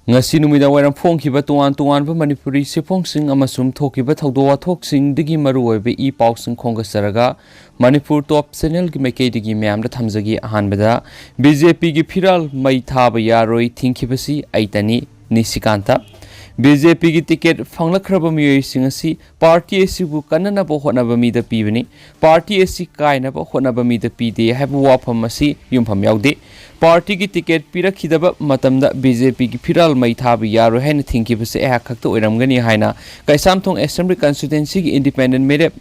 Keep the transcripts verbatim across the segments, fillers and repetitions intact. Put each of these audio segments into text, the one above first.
ꯉꯁꯤ ꯅꯨꯃꯤꯗꯥꯡ ꯋꯥꯏꯔꯝ ꯐꯣꯡꯈꯤꯕ ꯇꯣꯉꯥꯟ ꯇꯣꯉꯥꯟꯕ ꯃꯅꯤꯄꯨꯔꯤ ꯆꯦꯐꯣꯡꯁꯤꯡ ꯑꯃꯁꯨꯡ ꯊꯣꯛꯈꯤꯕ ꯊꯧꯗꯣꯛ ꯋꯥꯊꯣꯛꯁꯤꯡꯗꯒꯤ ꯃꯔꯨꯑꯣꯏꯕ ꯏ ꯄꯥꯎꯁꯤꯡ ꯈꯣꯝꯒꯠꯆꯔꯒ, ꯃꯅꯤꯄꯨꯔ ꯇꯣꯞ ꯆꯦꯅꯦꯜꯒꯤ ꯃꯥꯏꯀꯩꯗꯒꯤ ꯃꯌꯥꯝꯗ ꯊꯝꯖꯒꯦ꯫ ꯑꯍꯥꯟꯕꯗ, ꯕꯤ ꯖꯦ ꯄꯤꯒꯤ ꯐꯤꯔꯥꯜ ꯃꯩ ꯊꯥꯕ ꯌꯥꯔꯣꯏ ꯊꯤꯡꯈꯤꯕꯁꯤ ꯑꯩꯇꯅꯤ, ꯅꯤꯁꯤꯀꯥꯟꯇ꯫ ꯕꯤ ꯖꯦ ꯄꯤꯒꯤ ꯇꯤꯀꯦꯠ ꯐꯪꯂꯛꯈ꯭ꯔꯕ ꯃꯤꯑꯣꯏꯁꯤꯡ ꯑꯁꯤ ꯄꯥꯔꯇꯤ ꯑꯁꯤꯕꯨ ꯀꯟꯅꯅꯕ ꯍꯣꯠꯅꯕ ꯃꯤꯗ ꯄꯤꯕꯅꯤ꯫ ꯄꯥꯔꯇꯤ ꯑꯁꯤ ꯀꯥꯏꯅꯕ ꯍꯣꯠꯅꯕ ꯃꯤꯗ ꯄꯤꯗꯦ ꯍꯥꯏꯕ ꯋꯥꯐꯝ ꯑꯁꯤ ꯌꯨꯝꯐꯝ ꯌꯥꯎꯗꯦ꯫ ꯄꯥꯔꯇꯤꯒꯤ ꯇꯤꯀꯦꯠ ꯄꯤꯔꯛꯈꯤꯗꯕ ꯃꯇꯝꯗ ꯕꯤ ꯖꯦ ꯄꯤꯒꯤ ꯐꯤꯔꯥꯜ ꯃꯩ ꯊꯥꯕ ꯌꯥꯔꯣꯏ ꯍꯥꯏꯅ ꯊꯤꯡꯈꯤꯕꯁꯦ ꯑꯩꯍꯥꯛ ꯈꯛꯇ ꯑꯣꯏꯔꯝꯒꯅꯤ ꯍꯥꯏꯅ ꯀꯩꯁꯥꯝꯊꯣꯡ ꯑꯦꯁꯦꯝꯕ꯭ꯂꯤ ꯀꯟꯁꯇꯤꯇ꯭ꯋꯦꯟꯁꯤꯒꯤ ꯏꯟꯗꯤꯄꯦꯟꯗꯦꯟꯠ ꯃꯤꯔꯦꯞ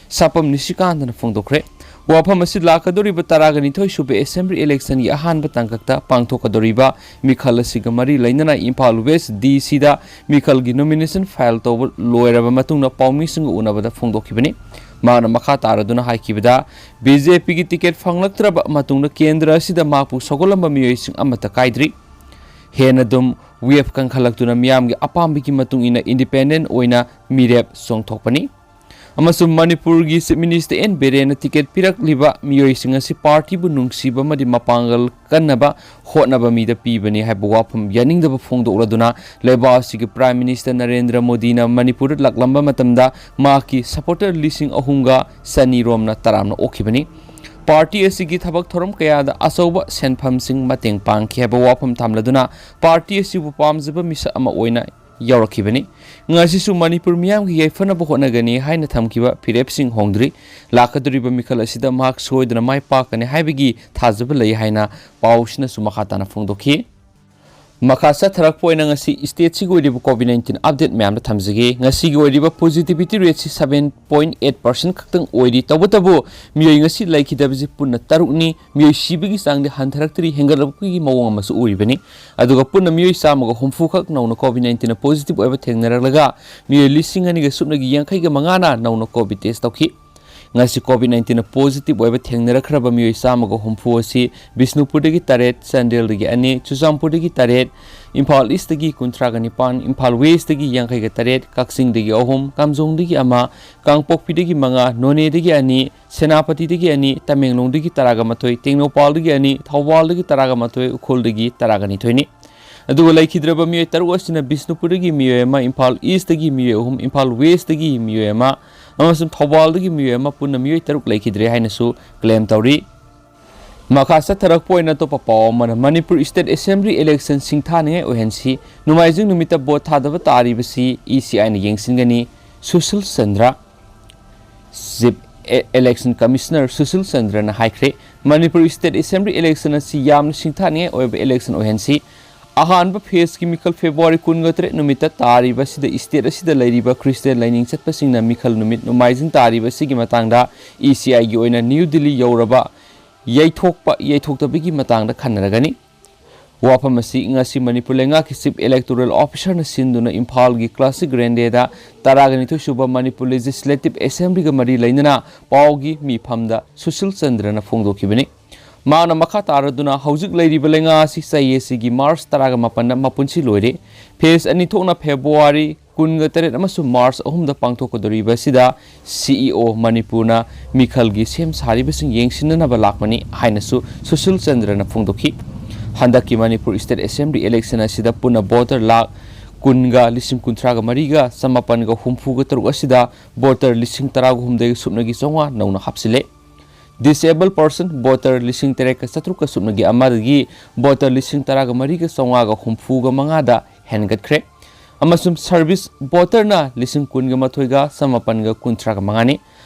ꯁꯥꯄꯝ ꯅꯤꯁꯤꯀꯥꯟꯇꯅ ꯐꯣꯡꯗꯣꯛꯈ꯭ꯔꯦ꯫ ꯋꯥꯐꯝ ꯑꯁꯤ ꯂꯥꯛꯀꯗꯧꯔꯤꯕ ꯇꯔꯥꯒ ꯅꯤꯊꯣꯏ ꯁꯨꯕ ꯑꯦꯁꯦꯝꯕ꯭ꯂꯤ ꯏꯂꯦꯛꯁꯟꯒꯤ ꯑꯍꯥꯟꯕ ꯇꯥꯡꯀꯛꯇ ꯄꯥꯡꯊꯣꯛꯀꯗꯧꯔꯤꯕ ꯃꯤꯈꯜ ꯑꯁꯤꯒ ꯃꯔꯤ ꯂꯩꯅꯅ ꯏꯝꯐꯥꯜ ꯋꯦꯁ ꯗꯤ ꯁꯤꯗ ꯃꯤꯈꯜꯒꯤ ꯅꯣꯃꯤꯅꯦꯁꯟ ꯐꯥꯏꯜ ꯇꯧꯕ ꯂꯣꯏꯔꯕ ꯃꯇꯨꯡꯗ ꯄꯥꯎꯃꯤꯁꯤꯡꯒ ꯎꯅꯕꯗ ꯐꯣꯡꯗꯣꯛꯈꯤꯕꯅꯤ꯫ ꯃꯥꯅ ꯃꯈꯥ ꯇꯥꯔꯗꯨꯅ ꯍꯥꯏꯈꯤꯕꯗ, ꯕꯤ ꯖꯦ ꯄꯤꯒꯤ ꯇꯤꯀꯦꯠ ꯐꯪꯂꯛꯇ꯭ꯔꯕ ꯃꯇꯨꯡꯗ ꯀꯦꯟꯗ꯭ꯔ ꯑꯁꯤꯗ ꯃꯍꯥꯛꯄꯨ ꯁꯧꯒꯠꯂꯝꯕ ꯃꯤꯑꯣꯏꯁꯤꯡ ꯑꯃꯠꯇ ꯀꯥꯏꯗ꯭ꯔꯤ꯫ ꯍꯦꯟꯅ ꯑꯗꯨꯝ ꯋꯦꯕ ꯀꯟꯈꯠꯂꯛꯇꯨꯅ ꯃꯤꯌꯥꯝꯒꯤ ꯑꯄꯥꯝꯕꯒꯤ ꯃꯇꯨꯡ ꯏꯟꯅ ꯏꯟꯗꯤꯄꯦꯟꯗꯦꯟꯠ ꯑꯣꯏꯅ ꯃꯤꯔꯦꯞ ꯆꯣꯡꯊꯣꯛꯄꯅꯤ꯫ ꯑꯃꯁꯨꯡ ꯃꯅꯤꯄꯨꯔꯒꯤ ꯆꯤꯐ ꯃꯤꯅꯤꯁꯇꯔ ꯑꯦꯟ ꯕꯤꯔꯦꯟꯅ ꯇꯤꯀꯦꯠ ꯄꯤꯔꯛꯂꯤꯕ ꯃꯤꯑꯣꯏꯁꯤꯡ ꯑꯁꯤ ꯄꯥꯔꯇꯤꯕꯨ ꯅꯨꯡꯁꯤꯕ ꯑꯃꯗꯤ ꯃꯄꯥꯡꯒꯜ ꯀꯟꯅꯕ ꯍꯣꯠꯅꯕ ꯃꯤꯗ ꯄꯤꯕꯅꯤ ꯍꯥꯏꯕ ꯋꯥꯐꯝ ꯌꯥꯅꯤꯡꯗꯕ ꯐꯣꯡꯗꯣꯛꯂꯗꯨꯅ, ꯂꯩꯕꯥꯛ ꯑꯁꯤꯒꯤ ꯄ꯭ꯔꯥꯏꯝ ꯃꯤꯅꯤꯁꯇꯔ ꯅꯔꯦꯟꯗ꯭ꯔ ꯃꯣꯗꯤꯅ ꯃꯅꯤꯄꯨꯔꯗ ꯂꯥꯛꯂꯝꯕ ꯃꯇꯝꯗ ꯃꯍꯥꯛꯀꯤ ꯁꯄꯣꯔꯇꯔ ꯂꯤꯁꯤꯡ ꯑꯍꯨꯝꯒ ꯆꯅꯤ ꯔꯣꯝꯅ ꯇꯔꯥꯝꯅ ꯑꯣꯛꯈꯤꯕꯅꯤ꯫ ꯄꯥꯔꯇꯤ ꯑꯁꯤꯒꯤ ꯊꯕꯛ ꯊꯧꯔꯝ ꯀꯌꯥꯗ ꯑꯆꯧꯕ ꯁꯦꯟꯐꯝꯁꯤꯡ ꯃꯇꯦꯡ ꯄꯥꯡꯈꯤ ꯍꯥꯏꯕ ꯋꯥꯐꯝ ꯊꯝꯂꯗꯨꯅ, ꯄꯥꯔꯇꯤ ꯑꯁꯤꯕꯨ ꯄꯥꯝꯖꯕ ꯃꯤꯁꯛ ꯑꯃ ꯑꯣꯏꯅ ꯌꯥꯎꯔꯛꯈꯤꯕꯅꯤ꯫ ꯉꯁꯤꯁꯨ ꯃꯅꯤꯄꯨꯔ ꯃꯤꯌꯥꯝꯒꯤ ꯌꯥꯏꯐꯅꯕ ꯍꯣꯠꯅꯒꯅꯤ ꯍꯥꯏꯅ ꯊꯝꯈꯤꯕ ꯐꯤꯔꯦꯞꯁꯤꯡ ꯍꯣꯡꯗ꯭ꯔꯤ꯫ ꯂꯥꯛꯀꯗꯧꯔꯤꯕ ꯃꯤꯈꯜ ꯑꯁꯤꯗ ꯃꯍꯥꯛ ꯁꯣꯏꯗꯅ ꯃꯥꯏ ꯄꯥꯛꯀꯅꯤ ꯍꯥꯏꯕꯒꯤ ꯊꯥꯖꯕ ꯂꯩ ꯍꯥꯏꯅ ꯄꯥꯎꯁꯤꯅꯁꯨ ꯃꯈꯥ ꯇꯥꯅ ꯐꯣꯡꯗꯣꯛꯈꯤ꯫ ꯃꯈꯥ ꯆꯠꯊꯔꯛꯄ ꯑꯣꯏꯅ ꯉꯁꯤ ꯁ꯭ꯇꯦꯠꯁꯤꯒꯤ ꯑꯣꯏꯔꯤꯕ ꯀꯣꯚꯤꯗ ꯅꯥꯏꯟꯇꯤꯟ ꯑꯞꯗꯦꯠ ꯃꯌꯥꯝꯗ ꯊꯝꯖꯒꯦ꯫ ꯉꯁꯤꯒꯤ ꯑꯣꯏꯔꯤꯕ ꯄꯣꯖꯤꯇꯤꯚꯤꯇꯤ ꯔꯦꯠꯁꯤ ꯁꯚꯦꯟ ꯄꯣꯏꯟꯠ ꯑꯩꯠ ꯄꯥꯔꯁꯦꯟꯠ ꯈꯛꯇꯪ ꯑꯣꯏꯔꯤ꯫ ꯇꯧꯕꯇꯕꯨ ꯃꯤꯑꯣꯏ ꯉꯁꯤ ꯂꯩꯈꯤꯗꯕꯁꯤ ꯄꯨꯟꯅ ꯇꯔꯨꯛꯅꯤ꯫ ꯃꯤꯑꯣꯏ ꯁꯤꯕꯒꯤ ꯆꯥꯡꯗꯤ ꯍꯟꯊꯔꯛꯇ꯭ꯔꯤ, ꯍꯦꯟꯒꯠꯂꯛꯄꯒꯤ ꯃꯑꯣꯡ ꯑꯃꯁꯨ ꯎꯔꯤꯕꯅꯤ꯫ ꯑꯗꯨꯒ ꯄꯨꯟꯅ ꯃꯤꯑꯣꯏ ꯆꯥꯝꯃꯒ ꯍꯨꯝꯐꯨ ꯈꯛ ꯅꯧꯅ ꯀꯣꯚꯤꯗ ꯅꯥꯏꯟꯇꯤꯟꯅ ꯄꯣꯖꯤꯇꯤꯚ ꯑꯣꯏꯕ ꯊꯦꯡꯅꯔꯛꯂꯒ, ꯃꯤꯑꯣꯏ ꯂꯤꯁꯤꯡ ꯑꯅꯤꯒ ꯁꯨꯞꯅꯒꯤ ꯌꯥꯡꯈꯩꯒ ꯃꯉꯥꯅ ꯅꯧꯅ ꯀꯣꯚꯤꯗ ꯇꯦꯁ ꯇꯧꯈꯤ꯫ ꯉꯁꯤ ꯀꯣꯚꯤꯗ ꯅꯥꯏꯟꯇꯤꯟꯅ ꯄꯣꯖꯤꯇꯤꯚ ꯑꯣꯏꯕ ꯊꯦꯡꯅꯔꯛꯈ꯭ꯔꯕ ꯃꯤꯑꯣꯏ ꯆꯥꯝꯃꯒ ꯍꯨꯝꯐꯨ ꯑꯁꯤ ꯕꯤꯁꯅꯨꯄꯨꯔꯗꯒꯤ ꯇꯔꯦꯠ, ꯆꯥꯟꯗꯦꯜꯗꯒꯤ ꯑꯅꯤ, ꯆꯨꯔꯆꯥꯟꯄꯨꯔꯗꯒꯤ ꯇꯔꯦꯠ, ꯏꯝꯐꯥꯜ ꯏꯁꯇꯒꯤ ꯀꯨꯟꯊ꯭ꯔꯥꯒ ꯅꯤꯄꯥꯟ, ꯏꯝꯐꯥꯜ ꯋꯦꯁꯇꯒꯤ ꯌꯥꯡꯈꯩꯒ ꯇꯔꯦꯠ, ꯀꯛꯆꯤꯡꯗꯒꯤ ꯑꯍꯨꯝ, ꯀꯥꯝꯖꯣꯡꯗꯒꯤ ꯑꯃ, ꯀꯥꯡꯄꯣꯛꯄꯤꯗꯒꯤ ꯃꯉꯥ, ꯅꯣꯅꯦꯗꯒꯤ ꯑꯅꯤ, ꯁꯦꯅꯥꯄꯇꯤꯗꯒꯤ ꯑꯅꯤ, ꯇꯃꯦꯡꯂꯣꯡꯗꯒꯤ ꯇꯔꯥꯒ ꯃꯥꯊꯣꯏ, ꯇꯦꯡꯅꯧꯄꯥꯜꯗꯒꯤ ꯑꯅꯤ, ꯊꯧꯕꯥꯜꯗꯒꯤ ꯇꯔꯥꯒ ꯃꯥꯊꯣꯏ, ꯎꯈ꯭ꯔꯨꯜꯗꯒꯤ ꯇꯔꯥꯒ ꯅꯤꯊꯣꯏꯅꯤ꯫ ꯑꯗꯨꯒ ꯂꯩꯈꯤꯗ꯭ꯔꯕ ꯃꯤꯑꯣꯏ ꯇꯔꯨꯛ ꯑꯁꯤꯅ ꯕꯤꯁꯅꯨꯄꯨꯔꯗꯒꯤ ꯃꯤꯑꯣꯏ ꯑꯃ, ꯏꯝꯐꯥꯜ ꯏꯁꯇꯒꯤ ꯃꯤꯑꯣꯏ ꯑꯍꯨꯝ, ꯏꯝꯐꯥꯜ ꯋꯦꯁꯇꯒꯤ ꯃꯤꯑꯣꯏ ꯑꯃ ꯑꯃꯁꯨꯡ ꯊꯧꯕꯥꯜꯗꯒꯤ ꯃꯤꯑꯣꯏ ꯑꯃ, ꯄꯨꯟꯅ ꯃꯤꯑꯣꯏ ꯇꯔꯨꯛ ꯂꯩꯈꯤꯗ꯭ꯔꯦ ꯍꯥꯏꯅꯁꯨ ꯀ꯭ꯂꯦꯝ ꯇꯧꯔꯤ꯫ ꯃꯈꯥ ꯆꯠꯊꯔꯛꯄ ꯑꯣꯏꯅ ꯑꯇꯣꯞꯄ ꯄꯥꯎ ꯑꯃꯅ, ꯃꯅꯤꯄꯨꯔ ꯏꯁꯇꯦꯠ ꯑꯦꯁꯦꯝꯕ꯭ꯂꯤ ꯏꯂꯦꯛꯁꯟ ꯁꯤꯡꯊꯥꯅꯤꯡꯉꯥꯏ ꯑꯣꯏꯍꯟꯁꯤ, ꯅꯣꯡꯃꯥꯏꯖꯤꯡ ꯅꯨꯃꯤꯠꯇ ꯚꯣꯠ ꯊꯥꯗꯕ ꯇꯥꯔꯤꯕꯁꯤ ꯏ ꯁꯤ ꯑꯥꯏꯅ ꯌꯦꯡꯁꯤꯟꯒꯅꯤ, Sushil Chandra. Chief election commissioner Sushil ꯆꯟꯗ꯭ꯔꯅ ꯍꯥꯏꯈ꯭ꯔꯦ, ꯃꯅꯤꯄꯨꯔ ꯏꯁꯇꯦꯠ ꯑꯦꯁꯦꯝꯕ꯭ꯂꯤ ꯏꯂꯦꯛꯁꯟ ꯑꯁꯤ ꯌꯥꯝꯅ ꯁꯤꯡꯊꯥꯅꯤꯡꯉꯥꯏ ꯑꯣꯏꯕ ꯏꯂꯦꯛꯁꯟ ꯑꯣꯏꯍꯟꯁꯤ꯫ ꯑꯍꯥꯟꯕ ꯐꯦꯖꯀꯤ ꯃꯤꯈꯜ ꯐꯦꯕ꯭ꯔꯨꯋꯥꯔꯤ ꯀꯨꯟꯒ ꯇꯔꯦꯠ ꯅꯨꯃꯤꯠꯇ ꯇꯥꯔꯤꯕ ꯑꯁꯤꯗ ꯏꯁꯇꯦꯠ ꯑꯁꯤꯗ ꯂꯩꯔꯤꯕ ꯈ꯭ꯔꯤꯁꯇꯤꯌꯥꯟ ꯂꯥꯏꯅꯤꯡ ꯆꯠꯄꯁꯤꯡꯅ ꯃꯤꯈꯜ ꯅꯨꯃꯤꯠ ꯅꯣꯡꯃꯥꯏꯖꯤꯡ ꯇꯥꯔꯤꯕ ꯑꯁꯤꯒꯤ ꯃꯇꯥꯡꯗ ꯏ ꯁꯤ ꯑꯥꯏꯒꯤ ꯑꯣꯏꯅ ꯅ꯭ꯌꯨ ꯗꯤꯜꯂꯤ ꯌꯧꯔꯕ ꯌꯩꯊꯣꯛꯄ ꯌꯩꯊꯣꯛꯇꯕꯒꯤ ꯃꯇꯥꯡꯗ ꯈꯟꯅꯔꯒꯅꯤ꯫ ꯋꯥꯐꯝ ꯑꯁꯤ ꯉꯁꯤ ꯃꯅꯤꯄꯨꯔ ꯂꯩꯉꯥꯛꯀꯤ ꯆꯤꯐ ꯏꯂꯦꯛꯇꯣꯔꯦꯜ ꯑꯣꯐꯤꯁꯥꯔꯅ ꯁꯤꯟꯗꯨꯅ ꯏꯝꯐꯥꯜꯒꯤ ꯀ꯭ꯂꯥꯁꯤꯛ ꯒ꯭ꯔꯦꯟꯗꯦꯗ ꯇꯔꯥꯒ ꯅꯤꯊꯣꯏ ꯁꯨꯕ ꯃꯅꯤꯄꯨꯔ ꯂꯦꯖꯤꯁꯂꯦꯇꯤꯚ ꯑꯦꯁꯦꯝꯕ꯭ꯂꯤꯒ ꯃꯔꯤ ꯂꯩꯅꯅ ꯄꯥꯎꯒꯤ ꯃꯤꯐꯝꯗ ꯁꯨꯁꯤꯜ ꯆꯟꯗ꯭ꯔꯅ ꯐꯣꯡꯗꯣꯛꯈꯤꯕꯅꯤ꯫ ꯃꯍꯥꯛꯅ ꯃꯈꯥ ꯇꯥꯔꯗꯨꯅ ꯍꯧꯖꯤꯛ ꯂꯩꯔꯤꯕ ꯂꯩꯉꯥꯛ ꯑꯁꯤ ꯆꯍꯤ ꯑꯁꯤꯒꯤ ꯃꯥꯔꯆ ꯇꯔꯥꯒ ꯃꯥꯄꯟꯗ ꯃꯄꯨꯟꯁꯤ ꯂꯣꯏꯔꯦ꯫ ꯐꯦꯖ ꯑꯅꯤ ꯊꯣꯛꯅ ꯐꯦꯕ꯭ꯔꯨꯋꯥꯔꯤ ꯀꯨꯟꯒ ꯇꯔꯦꯠ ꯑꯃꯁꯨꯡ ꯃꯥꯔꯆ ꯑꯍꯨꯝꯗ ꯄꯥꯡꯊꯣꯛꯀꯗꯧꯔꯤꯕ ꯑꯁꯤꯗ ꯁꯤ ꯏ ꯑꯣ ꯃꯅꯤꯄꯨꯔꯅ ꯃꯤꯈꯜꯒꯤ ꯁꯦꯝ ꯁꯥꯔꯤꯕꯁꯤꯡ ꯌꯦꯡꯁꯤꯟꯅꯅꯕ ꯂꯥꯛꯄꯅꯤ ꯍꯥꯏꯅꯁꯨ ꯁꯨꯁꯤꯜ ꯆꯟꯗ꯭ꯔꯅ ꯐꯣꯡꯗꯣꯛꯈꯤ꯫ ꯍꯟꯗꯛꯀꯤ ꯃꯅꯤꯄꯨꯔ ꯏꯁꯇꯦꯠ ꯑꯦꯁꯦꯝꯕ꯭ꯂꯤ ꯏꯂꯦꯛꯁꯟ ꯑꯁꯤꯗ ꯄꯨꯟꯅ ꯚꯣꯇꯔ ꯂꯥꯈ ꯀꯨꯟꯒ ꯂꯤꯁꯤꯡ ꯀꯨꯟꯊ꯭ꯔꯥꯒ ꯃꯔꯤꯒ ꯆꯃꯥꯄꯟꯒ ꯍꯨꯝꯐꯨꯒ ꯇꯔꯨꯛ ꯑꯁꯤꯗ ꯚꯣꯇꯔ ꯂꯤꯁꯤꯡ ꯇꯔꯥꯒ ꯍꯨꯝꯗꯣꯏꯒ ꯁꯨꯞꯅꯒꯤ ꯆꯥꯝꯃꯉꯥ ꯅꯧꯅ ꯍꯥꯞꯆꯤꯜꯂꯦ꯫ ꯗꯤꯁꯦꯕꯜ ꯄꯔꯁꯟ ꯚꯣꯇꯔ ꯂꯤꯁꯤꯡ ꯇꯔꯦꯠꯀ ꯆꯥꯇ꯭ꯔꯨꯛꯀ ꯁꯨꯞꯅꯒꯤ ꯑꯃꯗꯒꯤ ꯚꯣꯇꯔ ꯂꯤꯁꯤꯡ ꯇꯔꯥꯒ ꯃꯔꯤꯒ ꯆꯥꯝꯃꯉꯥꯒ ꯍꯨꯝꯐꯨꯒ ꯃꯉꯥꯗ ꯍꯦꯟꯒꯠꯈ꯭ꯔꯦ꯫ ꯑꯃꯁꯨꯡ ꯁꯔꯚꯤꯁ ꯚꯣꯇꯔꯅ ꯂꯤꯁꯤꯡ ꯀꯨꯟꯒ ꯃꯥꯊꯣꯏꯒ ꯆꯃꯥꯄꯟꯒ ꯀꯨꯟꯊ꯭ꯔꯥꯒ ꯃꯉꯥꯅꯤ꯫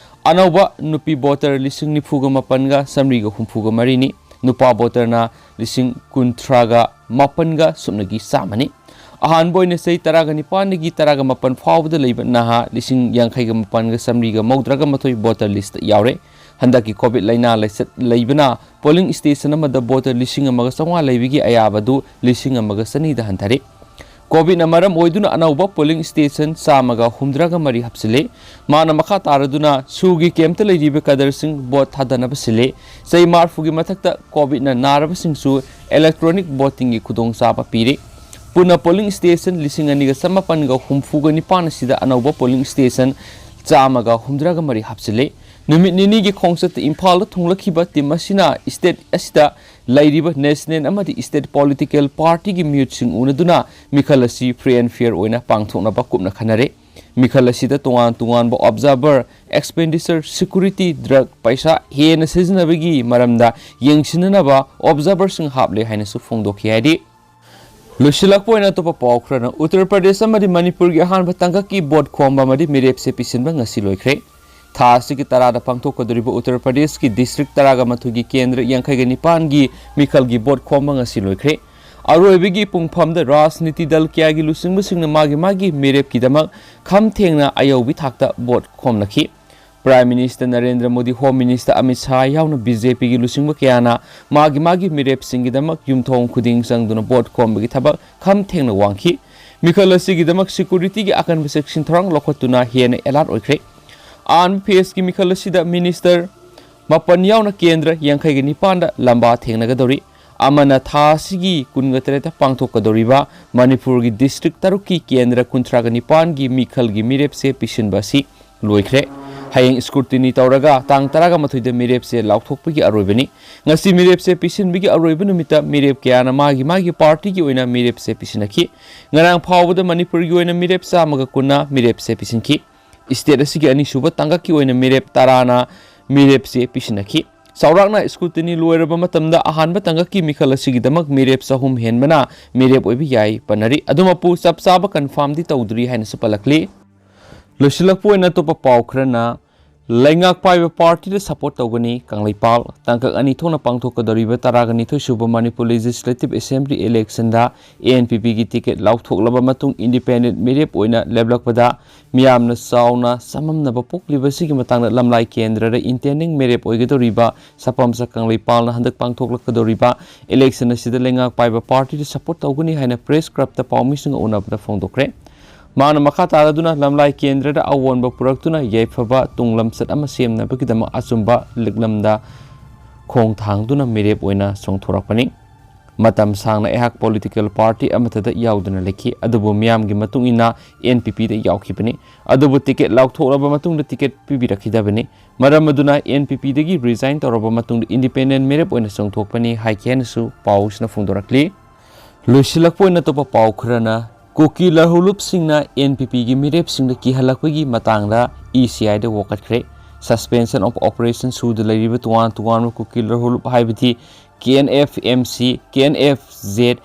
ꯑꯅꯧꯕ ꯅꯨꯄꯤ ꯚꯣꯇꯔ ꯂꯤꯁꯤꯡ ꯅꯤꯐꯨꯒ ꯃꯥꯄꯟꯒ ꯆꯥꯃꯔꯤꯒ ꯍꯨꯝꯐꯨꯒ ꯃꯔꯤꯅꯤ꯫ ꯅꯨꯄꯥ ꯚꯣꯇꯔꯅ ꯂꯤꯁꯤꯡ ꯀꯨꯟꯊ꯭ꯔꯥꯒ ꯃꯥꯄꯟꯒ ꯁꯨꯞꯅꯒꯤ ꯆꯥꯝꯃꯅꯤ꯫ ꯑꯍꯥꯟꯕ ꯑꯣꯏꯅ ꯆꯍꯤ ꯇꯔꯥꯒ ꯅꯤꯄꯥꯟꯗꯒꯤ ꯇꯔꯥꯒ ꯃꯥꯄꯟ ꯐꯥꯎꯕꯗ ꯂꯩꯕ ꯅꯍꯥ ꯂꯤꯁꯤꯡ ꯌꯥꯡꯈꯩꯒ ꯃꯥꯄꯟꯒ ꯆꯥꯃꯔꯤꯒ ꯃꯧꯗ꯭ꯔꯥꯒ ꯃꯥꯊꯣꯏ ꯚꯣꯇꯔ ꯂꯤꯁꯇ ꯌꯥꯎꯔꯦ꯫ ꯍꯟꯗꯛꯀꯤ ꯀꯣꯚꯤꯗ ꯂꯥꯏꯅꯥ ꯂꯥꯏꯆꯠ ꯂꯩꯕꯅ ꯄꯣꯂꯤꯡ ꯁ꯭ꯇꯦꯁꯟ ꯑꯃꯗ ꯚꯣꯇꯔ ꯂꯤꯁꯤꯡ ꯑꯃꯒ ꯆꯥꯝꯃꯉꯥ ꯂꯩꯕꯒꯤ ꯑꯌꯥꯕꯗꯨ ꯂꯤꯁꯤꯡ ꯑꯃꯒ ꯆꯅꯤꯗ ꯍꯟꯊꯔꯦ꯫ ꯀꯣꯚꯤꯗꯅ ꯃꯔꯝ ꯑꯣꯏꯗꯨꯅ ꯑꯅꯧꯕ ꯄꯣꯂꯤꯡ ꯁ꯭ꯇꯦꯁꯟ ꯆꯥꯝꯃꯒ ꯍꯨꯝꯗ꯭ꯔꯥꯒ ꯃꯔꯤ ꯍꯥꯞꯆꯤꯜꯂꯦ꯫ ꯃꯥꯅ ꯃꯈꯥ ꯇꯥꯔꯗꯨꯅ ꯁꯨꯒꯤ ꯀꯦꯝꯞꯇ ꯂꯩꯔꯤꯕ ꯀꯗꯔꯁꯤꯡ ꯚꯣꯠ ꯊꯥꯗꯅꯕ ꯁꯤꯜꯂꯦ꯫ ꯆꯍꯤ ꯃꯔꯤꯐꯨꯒꯤ ꯃꯊꯛꯇ ꯀꯣꯚꯤꯗꯅ ꯅꯥꯔꯕꯁꯤꯡꯁꯨ ꯏꯂꯦꯛꯇ꯭ꯔꯣꯅꯤꯛ ꯚꯣꯇꯤꯡꯒꯤ ꯈꯨꯗꯣꯡꯆꯥꯕ ꯄꯤꯔꯦ꯫ ꯄꯨꯟꯅ ꯄꯣꯂꯤꯡ ꯁ꯭ꯇꯦꯁꯟ ꯂꯤꯁꯤꯡ ꯑꯅꯤꯒ ꯆꯃꯥꯄꯟꯒ ꯍꯨꯝꯐꯨꯒ ꯅꯤꯄꯥꯟ ꯑꯁꯤꯗ ꯑꯅꯧꯕ ꯄꯣꯂꯤꯡ ꯁ꯭ꯇꯦꯁꯟ ꯆꯥꯝꯃꯒ ꯍꯨꯝꯗ꯭ꯔꯥꯒ ꯃꯔꯤ ꯍꯥꯞꯆꯤꯜꯂꯦ꯫ ꯅꯨꯃꯤꯠ ꯅꯤꯅꯤꯒꯤ ꯈꯣꯡꯆꯠꯇ ꯏꯝꯐꯥꯜꯗ ꯊꯨꯡꯂꯛꯈꯤꯕ ꯇꯤꯝ ꯑꯁꯤꯅ ꯁ꯭ꯇꯦꯠ ꯑꯁꯤꯗ ꯂꯩꯔꯤꯕ ꯅꯦꯁꯅꯦꯜ ꯑꯃꯗꯤ ꯁ꯭ꯇꯦꯠ ꯄꯣꯂꯤꯇꯤꯀꯦꯜ ꯄꯥꯔꯇꯤꯒꯤ ꯃꯤꯍꯨꯠꯁꯤꯡ ꯎꯅꯗꯨꯅ ꯃꯤꯈꯜ ꯑꯁꯤ ꯐ꯭ꯔꯤ ꯑꯦꯟ ꯐꯤꯌꯔ ꯑꯣꯏꯅ ꯄꯥꯡꯊꯣꯛꯅꯕ ꯀꯨꯞꯅ ꯈꯟꯅꯔꯦ꯫ ꯃꯤꯈꯜ ꯑꯁꯤꯗ ꯇꯣꯉꯥꯟ ꯇꯣꯉꯥꯟꯕ ꯑꯣꯕꯖꯥꯔꯚꯔ, ꯑꯦꯛꯁꯄꯦꯟꯗꯤꯆꯔ, ꯁꯦꯀ꯭ꯌꯨꯔꯤꯇꯤ, ꯗ꯭ꯔꯒ, ꯄꯩꯁꯥ ꯍꯦꯟꯅ ꯁꯤꯖꯤꯟꯅꯕꯒꯤ ꯃꯔꯝꯗ ꯌꯦꯡꯁꯤꯟꯅꯅꯕ ꯑꯣꯕꯖꯥꯔꯚꯔꯁꯤꯡ ꯍꯥꯞꯂꯦ ꯍꯥꯏꯅꯁꯨ ꯐꯣꯡꯗꯣꯛꯈꯤ ꯍꯥꯏꯔꯤ꯫ ꯂꯣꯏꯁꯤꯜꯂꯛꯄ ꯑꯣꯏꯅ ꯑꯇꯣꯞꯄ ꯄꯥꯎ ꯈꯔꯅ, ꯎꯠꯇꯔ ꯄ꯭ꯔꯗꯦꯁ ꯑꯃꯗꯤ ꯃꯅꯤꯄꯨꯔꯒꯤ ꯑꯍꯥꯟꯕ ꯇꯥꯡꯀꯛꯀꯤ ꯚꯣꯠ ꯈꯣꯝꯕ ꯑꯃꯗꯤ ꯃꯤꯔꯦꯞꯁꯦ ꯄꯤꯁꯤꯟꯕ ꯉꯁꯤ ꯂꯣꯏꯈ꯭ꯔꯦ꯫ ꯊꯥ ꯑꯁꯤꯒꯤ ꯇꯔꯥꯗ ꯄꯥꯡꯊꯣꯛꯀꯗꯧꯔꯤꯕ ꯎꯠꯇꯔ ꯄ꯭ꯔꯗꯦꯁꯀꯤ ꯗꯤꯁꯇ꯭ꯔꯤꯛ ꯇꯔꯥꯒ ꯃꯥꯊꯣꯏꯒꯤ ꯀꯦꯟꯗ꯭ꯔ ꯌꯥꯡꯈꯩꯒ ꯅꯤꯄꯥꯟꯒꯤ ꯃꯤꯈꯜꯒꯤ ꯚꯣꯠ ꯈꯣꯝꯕ ꯉꯁꯤ ꯂꯣꯏꯈ꯭ꯔꯦ꯫ ꯑꯔꯣꯏꯕꯒꯤ ꯄꯨꯡꯐꯝꯗ ꯔꯥꯖꯅꯤꯇꯤ ꯗꯜ ꯀꯌꯥꯒꯤ ꯂꯨꯆꯤꯡꯕꯁꯤꯡꯅ ꯃꯥꯒꯤ ꯃꯥꯒꯤ ꯃꯤꯔꯦꯞꯀꯤꯗꯃꯛ ꯈꯝ ꯊꯦꯡꯅ ꯑꯌꯧꯕꯤ ꯊꯥꯛꯇ ꯚꯣꯠ ꯈꯣꯝꯅꯈꯤ꯫ Prime minister Narendra Modi, home minister Amit Shah ꯌꯥꯎꯅ ꯕꯤ ꯖꯦ ꯄꯤꯒꯤ ꯂꯨꯆꯤꯡꯕ ꯀꯌꯥꯅ ꯃꯥꯒꯤ ꯃꯥꯒꯤ ꯃꯤꯔꯦꯞꯁꯤꯡꯒꯤꯗꯃꯛ ꯌꯨꯝꯊꯣꯡ ꯈꯨꯗꯤꯡ ꯆꯪꯗꯨꯅ ꯚꯣꯠ ꯈꯣꯝꯕꯒꯤ ꯊꯕꯛ ꯈꯝ ꯊꯦꯡꯅ ꯋꯥꯡꯈꯤ꯫ ꯃꯤꯈꯜ ꯑꯁꯤꯒꯤꯗꯃꯛ ꯁꯦꯀ꯭ꯌꯨꯔꯤꯇꯤꯒꯤ ꯑꯀꯟꯕ ꯆꯦꯛꯁꯤꯟ ꯊꯧꯔꯥꯡ ꯂꯧꯈꯠꯇꯨꯅ ꯍꯦꯟꯅ ꯑꯦꯂꯔꯠ ꯑꯣꯏꯈ꯭ꯔꯦ꯫ ꯑꯍꯥꯟꯕ ꯐꯦꯖꯀꯤ ꯃꯤꯈꯜ ꯑꯁꯤꯗ ꯃꯤꯅꯤꯁꯇꯔ ꯃꯥꯄꯟ ꯌꯥꯎꯅ ꯀꯦꯟꯗ꯭ꯔ ꯌꯥꯡꯈꯩꯒ ꯅꯤꯄꯥꯟꯗ ꯂꯝꯕꯥ ꯊꯦꯡꯅꯒꯗꯧꯔꯤ꯫ ꯑꯃꯅ ꯊꯥ ꯑꯁꯤꯒꯤ ꯀꯨꯟꯒ ꯇꯔꯦꯠꯇ ꯄꯥꯡꯊꯣꯛꯀꯗꯧꯔꯤꯕ ꯃꯅꯤꯄꯨꯔꯒꯤ ꯗꯤꯁꯇ꯭ꯔꯤꯛ ꯇꯔꯨꯛꯀꯤ ꯀꯦꯟꯗ꯭ꯔ ꯀꯨꯟꯊ꯭ꯔꯥꯒ ꯅꯤꯄꯥꯟꯒꯤ ꯃꯤꯈꯜꯒꯤ ꯃꯤꯔꯦꯞꯁꯦ ꯄꯤꯁꯤꯟꯕ ꯑꯁꯤ ꯂꯣꯏꯈ꯭ꯔꯦ꯫ ꯍꯌꯦꯡ ꯁ꯭ꯀ꯭ꯔꯨꯇꯤꯅꯤ ꯇꯧꯔꯒ ꯇꯥꯡ ꯇꯔꯥꯒ ꯃꯥꯊꯣꯏꯗ ꯃꯤꯔꯦꯞꯁꯦ ꯂꯥꯎꯊꯣꯛꯄꯒꯤ ꯑꯔꯣꯏꯕꯅꯤ꯫ ꯉꯁꯤ ꯃꯤꯔꯦꯞꯁꯦ ꯄꯤꯁꯤꯟꯕꯒꯤ ꯑꯔꯣꯏꯕ ꯅꯨꯃꯤꯠꯇ ꯃꯤꯔꯦꯞ ꯀꯌꯥꯅ ꯃꯥꯒꯤ ꯃꯥꯒꯤ ꯄꯥꯔꯇꯤꯒꯤ ꯑꯣꯏꯅ ꯃꯤꯔꯦꯞꯁꯦ ꯄꯤꯁꯤꯟꯅꯈꯤ꯫ ꯉꯔꯥꯡ ꯐꯥꯎꯕꯗ ꯃꯅꯤꯄꯨꯔꯒꯤ ꯑꯣꯏꯅ ꯃꯤꯔꯦꯞ ꯆꯥꯝꯃꯒ ꯀꯨꯟꯅ ꯃꯤꯔꯦꯞꯁꯦ ꯄꯤꯁꯤꯟꯈꯤ꯫ ꯁ꯭ꯇꯦꯠ ꯑꯁꯤꯒꯤ ꯑꯅꯤꯁꯨꯕ ꯇꯥꯡꯀꯛꯀꯤ ꯑꯣꯏꯅ ꯃꯤꯔꯦꯞ ꯇꯔꯥꯅ ꯃꯤꯔꯦꯞꯁꯦ ꯄꯤꯁꯤꯟꯅꯈꯤ꯫ ꯆꯥꯎꯔꯥꯛꯅ ꯁ꯭ꯀ꯭ꯔꯨꯇꯤꯅꯤ ꯂꯣꯏꯔꯕ ꯃꯇꯝꯗ ꯑꯍꯥꯟꯕ ꯇꯥꯡꯀꯛꯀꯤ ꯃꯤꯈꯜ ꯑꯁꯤꯒꯤꯗꯃꯛ ꯃꯤꯔꯦꯞ ꯆꯍꯨꯝ ꯍꯦꯟꯕꯅ ꯃꯤꯔꯦꯞ ꯑꯣꯏꯕ ꯌꯥꯏ ꯄꯟꯅꯔꯤ꯫ ꯑꯗꯨꯃꯛꯄꯨ ꯆꯞ ꯆꯥꯕ ꯀꯟꯐꯥꯔꯝꯗꯤ ꯇꯧꯗ꯭ꯔꯤ ꯍꯥꯏꯅꯁꯨ ꯄꯜꯂꯛꯂꯤ꯫ ꯂꯣꯏꯁꯤꯜꯂꯛꯄ ꯑꯣꯏꯅ ꯑꯇꯣꯞꯄ ꯄꯥꯎ ꯈꯔꯅ, ꯂꯩꯉꯥꯛ ꯄꯥꯏꯕ ꯄꯥꯔꯇꯤꯗ ꯁꯄꯣꯔꯠ ꯇꯧꯒꯅꯤ ꯀꯪꯂꯩꯄꯥꯜ꯫ ꯇꯥꯡꯀꯛ ꯑꯅꯤ ꯊꯣꯛꯅ ꯄꯥꯡꯊꯣꯛꯀꯗꯧꯔꯤꯕ ꯇꯔꯥꯒ ꯅꯤꯊꯣꯏ ꯁꯨꯕ ꯃꯅꯤꯄꯨꯔ ꯂꯦꯖꯤꯁꯂꯦꯇꯤꯚ ꯑꯦꯁꯦꯝꯕ꯭ꯂꯤ ꯏꯂꯦꯛꯁꯟꯗ ꯑꯦ ꯑꯦꯟ ꯄꯤ ꯄꯤꯒꯤ ꯇꯤꯀꯦꯠ ꯂꯥꯎꯊꯣꯛꯂꯕ ꯃꯇꯨꯡ ꯏꯟꯗꯤꯄꯦꯟꯗꯦꯟꯠ ꯃꯤꯔꯦꯞ ꯑꯣꯏꯅ ꯂꯦꯞꯂꯛꯄꯗ ꯃꯤꯌꯥꯝꯅ ꯆꯥꯎꯅ ꯆꯃꯝꯅꯕ ꯄꯣꯛꯂꯤꯕꯁꯤꯒꯤ ꯃꯇꯥꯡꯗ ꯂꯝꯂꯥꯏ ꯀꯦꯟꯗ꯭ꯔꯗ ꯏꯟꯇꯦꯟꯗꯤꯡ ꯃꯤꯔꯦꯞ ꯑꯣꯏꯒꯗꯧꯔꯤꯕ ꯁꯄꯥꯝꯆꯥ ꯀꯪꯂꯩꯄꯥꯜꯅ ꯍꯟꯗꯛ ꯄꯥꯡꯊꯣꯛꯂꯛꯀꯗꯧꯔꯤꯕ ꯏꯂꯦꯛꯁꯟ ꯑꯁꯤꯗ ꯂꯩꯉꯥꯛ ꯄꯥꯏꯕ ꯄꯥꯔꯇꯤꯗ ꯁꯄꯣꯔꯠ ꯇꯧꯒꯅꯤ ꯍꯥꯏꯅ ꯄ꯭ꯔꯦꯁ ꯀ꯭ꯂꯕꯇ ꯄꯥꯎꯃꯤꯁꯤꯡꯒ ꯎꯅꯕꯗ ꯐꯣꯡꯗꯣꯛꯈ꯭ꯔꯦ꯫ ꯃꯥꯅ ꯃꯈꯥ ꯇꯥꯔꯗꯨꯅ ꯂꯝꯂꯥꯏ ꯀꯦꯟꯗ꯭ꯔꯗ ꯑꯑꯣꯟꯕ ꯄꯨꯔꯛꯇꯨꯅ ꯌꯥꯏꯐꯕ ꯇꯨꯡ ꯂꯝꯆꯠ ꯑꯃ ꯁꯦꯝꯅꯕꯒꯤꯗꯃꯛ ꯑꯆꯨꯝꯕ ꯂꯤꯛꯂꯝꯗ ꯈꯣꯡ ꯊꯥꯡꯗꯨꯅ ꯃꯤꯔꯦꯞ ꯑꯣꯏꯅ ꯆꯣꯡꯊꯣꯔꯛꯄꯅꯤ꯫ ꯃꯇꯝ ꯁꯥꯡꯅ ꯑꯩꯍꯥꯛ ꯄꯣꯂꯤꯇꯤꯀꯦꯜ ꯄꯥꯔꯇꯤ ꯑꯃꯠꯇꯗ ꯌꯥꯎꯗꯨꯅ ꯂꯩꯈꯤ, ꯑꯗꯨꯕꯨ ꯃꯤꯌꯥꯝꯒꯤ ꯃꯇꯨꯡ ꯏꯟꯅ ꯑꯦꯟ ꯄꯤ ꯄꯤꯗ ꯌꯥꯎꯈꯤꯕꯅꯤ꯫ ꯑꯗꯨꯕꯨ ꯇꯤꯀꯦꯠ ꯂꯥꯎꯊꯣꯛꯂꯕ ꯃꯇꯨꯡꯗ ꯇꯤꯀꯦꯠ ꯄꯤꯕꯤꯔꯛꯈꯤꯗꯕꯅꯤ꯫ ꯃꯔꯝ ꯑꯗꯨꯅ ꯑꯦꯟ ꯄꯤ ꯄꯤꯗꯒꯤ ꯔꯤꯖꯥꯏꯟ ꯇꯧꯔꯕ ꯃꯇꯨꯡꯗ ꯏꯟꯗꯤꯄꯦꯟꯗꯦꯟ ꯃꯤꯔꯦꯞ ꯑꯣꯏꯅ ꯆꯣꯡꯊꯣꯛꯄꯅꯤ ꯍꯥꯏꯈꯤ ꯍꯥꯏꯅꯁꯨ ꯄꯥꯎꯁꯤꯅ ꯐꯣꯡꯗꯣꯔꯛꯂꯤ꯫ ꯂꯣꯏꯁꯤꯜꯂꯛꯄ ꯑꯣꯏꯅ ꯑꯇꯣꯞꯄ ꯄꯥꯎ ꯈꯔꯅ, ꯀꯨꯀꯤ ꯂꯔꯍꯨꯂꯨꯞꯁꯤꯡꯅ ꯑꯦꯟ ꯄꯤ ꯄꯤꯒꯤ ꯃꯤꯔꯦꯞꯁꯤꯡꯗ ꯀꯤꯍꯜꯂꯛꯄꯒꯤ ꯃꯇꯥꯡꯗ ꯏ ꯁꯤ ꯑꯥꯏꯗ ꯋꯥꯀꯠꯈ꯭ꯔꯦ꯫ ꯁꯁꯄꯦꯟꯁꯟ ꯑꯣꯐ ꯑꯣꯄꯔꯦꯁꯟ ꯁꯨꯗ ꯂꯩꯔꯤꯕ ꯇꯣꯉꯥꯟ ꯇꯣꯉꯥꯟꯕ ꯀꯨꯀꯤ ꯂꯔꯍꯨꯂꯨꯞ ꯍꯥꯏꯕꯗꯤ ꯀꯦ N F M C, K N F Z,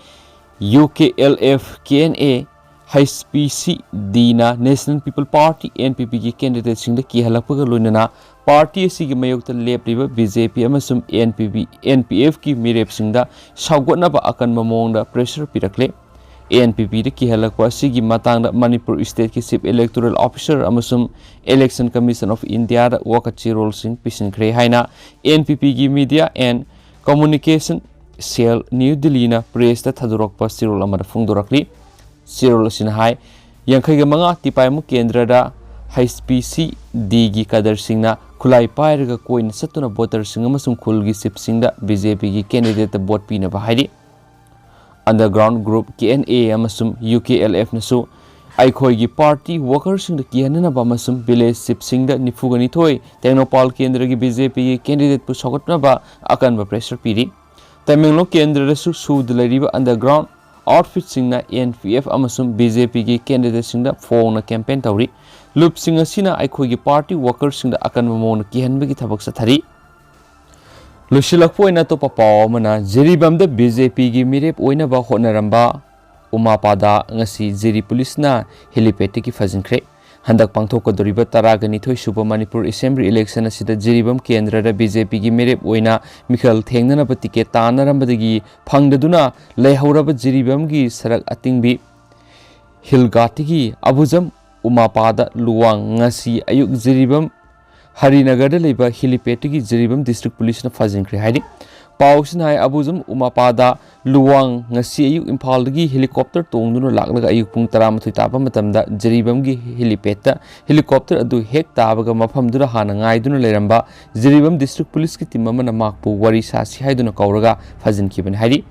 U K L F, K N A, H P C ꯗꯤꯅ National People Party, N P ꯄꯤꯒꯤ ꯀꯦꯟꯗꯤꯗꯦꯠꯁꯤꯡꯗ ꯀꯤꯍꯜꯂꯛꯄꯒ ꯂꯣꯏꯅꯅ ꯄꯥꯔꯇꯤ ꯑꯁꯤꯒꯤ ꯃꯥꯌꯣꯛꯇ ꯂꯦꯞꯂꯤꯕ ꯕꯤ ꯖꯦ ꯄꯤ ꯑꯃꯁꯨꯡ ꯑꯦꯟ ꯄꯤ ꯄꯤ, ꯑꯦꯟ ꯄꯤ ꯑꯦꯐꯀꯤ ꯃꯤꯔꯦꯞꯁꯤꯡꯗ ꯁꯧꯒꯠꯅꯕ ꯑꯀꯟꯕ ꯃꯑꯣꯡꯗ ꯄ꯭ꯔꯦꯁꯔ ꯄꯤꯔꯛꯂꯦ꯫ ꯑꯦꯟ ꯄꯤ ꯄꯤꯗ ꯀꯤꯍꯜꯂꯛꯄ ꯑꯁꯤꯒꯤ ꯃꯇꯥꯡꯗ ꯃꯅꯤꯄꯨꯔ ꯁ꯭ꯇꯦꯠꯀꯤ ꯆꯤꯐ ꯏꯂꯦꯛꯇꯣꯔꯦꯜ ꯑꯣꯐꯤꯁꯥꯔ ꯑꯃꯁꯨꯡ ꯏꯂꯦꯛꯁꯟ ꯀꯃꯤꯁꯟ ꯑꯣꯐ ꯏꯟꯗꯤꯌꯥꯗ ꯋꯥꯀꯠ ꯆꯦꯔꯣꯜꯁꯤꯡ ꯄꯤꯁꯤꯟꯈ꯭ꯔꯦ ꯍꯥꯏꯅ ꯑꯦꯟ ꯄꯤ ꯄꯤꯒꯤ media and communication cell, new ꯗꯤꯜꯂꯤꯅ ꯄ꯭ꯔꯦꯁꯇ ꯊꯥꯗꯣꯔꯛꯄ ꯆꯦꯔꯣꯜ ꯑꯃꯗ ꯐꯣꯡꯗꯣꯔꯛꯂꯤ꯫ ꯆꯦꯔꯣꯜ ꯑꯁꯤꯅ ꯍꯥꯏ, ꯌꯥꯡꯈꯩꯒ ꯃꯉꯥ ꯇꯤꯄꯥꯏꯃꯨꯛ ꯀꯦꯟꯗ꯭ꯔꯗ ꯍꯩꯆ ꯄꯤ ꯁꯤ ꯗꯤꯒꯤ ꯀꯗꯔꯁꯤꯡꯅ ꯈꯨꯠꯂꯥꯏ ꯄꯥꯏꯔꯒ ꯀꯣꯏꯅ ꯆꯠꯇꯨꯅ ꯚꯣꯇꯔꯁꯤꯡ ꯑꯃꯁꯨꯡ ꯈꯨꯜꯒꯤ ꯆꯤꯐꯁꯤꯡꯗ ꯕꯤ ꯖꯦ ꯄꯤꯒꯤ ꯀꯦꯟꯗꯤꯗꯦꯠꯇ ꯚꯣꯠ ꯄꯤꯅꯕ ꯍꯥꯏꯔꯤ꯫ ꯑꯟꯗꯔꯒ꯭ꯔꯥꯎꯟ ꯒ꯭ꯔꯨꯞ ꯀꯦ ꯑꯦꯟ ꯑꯦ ꯑꯃꯁꯨꯡ ꯌꯨ ꯀꯦ ꯑꯦꯜ ꯑꯦꯐꯅꯁꯨ ꯑꯩꯈꯣꯏꯒꯤ ꯄꯥꯔꯇꯤ ꯋꯥꯀꯔꯁꯤꯡꯗ ꯀꯤꯍꯟꯅꯅꯕ ꯑꯃꯁꯨꯡ ꯚꯤꯂꯦꯖ ꯆꯤꯐꯁꯤꯡꯗ ꯅꯤꯐꯨꯒ ꯅꯤꯊꯣꯏ ꯇꯦꯡꯅꯧꯄꯥꯜ ꯀꯦꯟꯗ꯭ꯔꯒꯤ ꯕꯤ ꯖꯦ ꯄꯤꯒꯤ ꯀꯦꯟꯗꯤꯗꯦꯠꯄꯨ ꯁꯧꯒꯠꯅꯕ ꯑꯀꯟꯕ ꯄ꯭ꯔꯦꯁꯔ ꯄꯤꯔꯤ꯫ ꯇꯃꯦꯡꯂꯣꯡ ꯀꯦꯟꯗ꯭ꯔꯗꯁꯨ ꯁꯨꯗ ꯂꯩꯔꯤꯕ ꯑꯟꯗꯔꯒ꯭ꯔꯥꯎꯟ ꯑꯥꯎꯠꯐꯤꯠꯁꯤꯡꯅ ꯑꯦꯟ ꯄꯤ ꯑꯦꯐ ꯑꯃꯁꯨꯡ ꯕꯤ ꯖꯦ ꯄꯤꯒꯤ ꯀꯦꯟꯗꯤꯗꯦꯠꯁꯤꯡꯗ ꯐꯣꯡꯅ ꯀꯦꯝꯄꯦꯟ ꯇꯧꯔꯤ꯫ ꯂꯨꯞꯁꯤꯡ ꯑꯁꯤꯅ ꯑꯩꯈꯣꯏꯒꯤ ꯄꯥꯔꯇꯤ ꯋꯥꯀꯔꯁꯤꯡꯗ ꯑꯀꯟꯕ ꯃꯑꯣꯡꯗ ꯀꯤꯍꯟꯕꯒꯤ ꯊꯕꯛ ꯆꯠꯊꯔꯤ꯫ ꯂꯣꯏꯁꯤꯜꯂꯛꯄ ꯑꯣꯏꯅ ꯑꯇꯣꯞꯄ ꯄꯥꯎ ꯑꯃꯅ, ꯖꯤꯔꯤꯕꯥꯝꯗ ꯕꯤ ꯖꯦ ꯄꯤꯒꯤ ꯃꯤꯔꯦꯞ ꯑꯣꯏꯅꯕ ꯍꯣꯠꯅꯔꯝꯕ ꯎꯃꯥꯄꯥꯗ ꯉꯁꯤ ꯖꯤꯔꯤ ꯄꯨꯂꯤꯁꯅ ꯍꯦꯂꯤꯄꯦꯗꯇꯒꯤ ꯐꯥꯖꯤꯟꯈ꯭ꯔꯦ꯫ ꯍꯟꯗꯛ ꯄꯥꯡꯊꯣꯛꯀꯗꯧꯔꯤꯕ ꯇꯔꯥꯒ ꯅꯤꯊꯣꯏ ꯁꯨꯕ ꯃꯅꯤꯄꯨꯔ ꯑꯦꯁꯦꯝꯕ꯭ꯂꯤ ꯏꯂꯦꯛꯁꯟ ꯑꯁꯤꯗ ꯖꯤꯔꯤꯕꯥꯝ ꯀꯦꯟꯗ꯭ꯔꯗ ꯕꯤ ꯖꯦ ꯄꯤꯒꯤ ꯃꯤꯔꯦꯞ ꯑꯣꯏꯅ ꯃꯤꯈꯜ ꯊꯦꯡꯅꯅꯕ ꯇꯤꯀꯦꯠ ꯇꯥꯟꯅꯔꯝꯕꯗꯒꯤ ꯐꯪꯗꯗꯨꯅ ꯂꯩꯍꯧꯔꯕ ꯖꯤꯔꯤꯕꯥꯝꯒꯤ ꯁꯔꯛ ꯑꯇꯤꯡꯕꯤ ꯍꯤꯜꯒꯥꯠꯇꯒꯤ ꯑꯕꯨꯖꯝ ꯎꯃꯥꯄꯥꯗ ꯂꯨꯋꯥꯡ ꯉꯁꯤ ꯑꯌꯨꯛ ꯖꯤꯔꯤꯕꯥꯝ ꯍꯔꯤꯅꯒꯔꯗ ꯂꯩꯕ ꯍꯦꯂꯤꯄꯦꯗꯇꯒꯤ ꯖꯤꯔꯤꯕꯥꯝ ꯗꯤꯁꯇ꯭ꯔꯤꯛ ꯄꯨꯂꯤꯁꯅ ꯐꯥꯖꯤꯟꯈ꯭ꯔꯦ ꯍꯥꯏꯔꯤ꯫ ꯄꯥꯎꯁꯤꯅ ꯍꯥꯏ, ꯑꯕꯨꯖꯝ ꯎꯃꯥꯄꯥꯗ ꯂꯨꯋꯥꯡ ꯉꯁꯤ ꯑꯌꯨꯛ ꯏꯝꯐꯥꯜꯗꯒꯤ ꯍꯦꯂꯤꯀꯣꯞꯇꯔ ꯇꯣꯡꯗꯨꯅ ꯂꯥꯛꯂꯒ ꯑꯌꯨꯛ ꯄꯨꯡ ꯇꯔꯥꯃꯥꯊꯣꯏ ꯇꯥꯕ ꯃꯇꯝꯗ ꯖꯤꯔꯤꯕꯥꯝꯒꯤ ꯍꯦꯂꯤꯄꯦꯗꯇ ꯍꯦꯂꯤꯀꯣꯞꯇꯔ ꯑꯗꯨ ꯍꯦꯛ ꯇꯥꯕꯒ ꯃꯐꯝꯗꯨꯗ ꯍꯥꯟꯅ ꯉꯥꯏꯗꯨꯅ ꯂꯩꯔꯝꯕ ꯖꯤꯔꯤꯕꯥꯝ ꯗꯤꯁꯇ꯭ꯔꯤꯛ ꯄꯨꯂꯤꯁꯀꯤ ꯇꯤꯝ ꯑꯃꯅ ꯃꯍꯥꯛꯄꯨ ꯋꯥꯔꯤ ꯁꯥꯁꯤ ꯍꯥꯏꯗꯨꯅ ꯀꯧꯔꯒ ꯐꯥꯖꯤꯟꯈꯤꯕꯅꯤ ꯍꯥꯏꯔꯤ꯫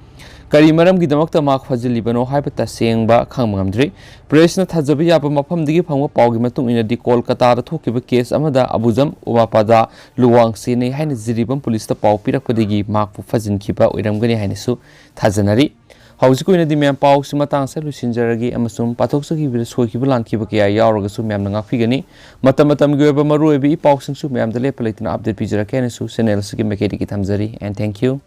ꯀꯔꯤ ꯃꯔꯝꯒꯤꯗꯃꯛꯇ ꯃꯍꯥꯛ ꯐꯥꯖꯤꯜꯂꯤꯕꯅꯣ ꯍꯥꯏꯕ ꯇꯁꯦꯡꯕ ꯈꯪꯕ ꯉꯝꯗ꯭ꯔꯤ꯫ ꯄ꯭ꯔꯦꯁꯅ ꯊꯥꯖꯕ ꯌꯥꯕ ꯃꯐꯝꯗꯒꯤ ꯐꯪꯕ ꯄꯥꯎꯒꯤ ꯃꯇꯨꯡ ꯏꯟꯅꯗꯤ, ꯀꯣꯜꯀꯇꯥꯗ ꯊꯣꯛꯈꯤꯕ ꯀꯦꯁ ꯑꯃꯗ ꯑꯕꯨꯖꯝ ꯎꯃꯥꯄꯥꯗꯥ ꯂꯨꯋꯥꯡ ꯁꯦꯟꯅꯩ ꯍꯥꯏꯅ ꯖꯤꯔꯤꯕꯥꯝ ꯄꯨꯂꯤꯁꯇ ꯄꯥꯎ ꯄꯤꯔꯛꯄꯗꯒꯤ ꯃꯍꯥꯛꯄꯨ ꯐꯥꯖꯤꯟꯈꯤꯕ ꯑꯣꯏꯔꯝꯒꯅꯤ ꯍꯥꯏꯅꯁꯨ ꯊꯥꯖꯅꯔꯤ꯫ ꯍꯧꯖꯤꯛꯀꯤ ꯑꯣꯏꯅꯗꯤ ꯃꯌꯥꯝ ꯄꯥꯎꯁꯤ ꯃꯇꯥꯡ ꯑꯁꯤꯗ ꯂꯣꯏꯁꯤꯟꯖꯔꯒꯦ, ꯑꯃꯁꯨꯡ ꯄꯥꯊꯣꯛꯆꯈꯤꯕꯗ ꯁꯣꯏꯈꯤꯕ ꯂꯥꯟꯈꯤꯕ ꯀꯌꯥ ꯌꯥꯎꯔꯒꯁꯨ ꯃꯌꯥꯝꯅ ꯉꯥꯛꯄꯤꯒꯅꯤ꯫ ꯃꯇꯝ ꯃꯇꯝꯒꯤ ꯑꯣꯏꯕ ꯃꯔꯨꯑꯣꯏꯕ ꯏ ꯄꯥꯎꯁꯤꯡꯁꯨ ꯃꯌꯥꯝꯗ ꯂꯦꯞꯄ ꯂꯩꯇꯅ ꯑꯞꯗꯦꯠ ꯄꯤꯖꯔꯛꯀꯦ ꯍꯥꯏꯅꯁꯨ ꯆꯦꯅꯦꯜ ꯑꯁꯤꯒꯤ ꯃꯥꯏꯀꯩꯗꯒꯤ ꯊꯝꯖꯔꯤ꯫ And thank you꯫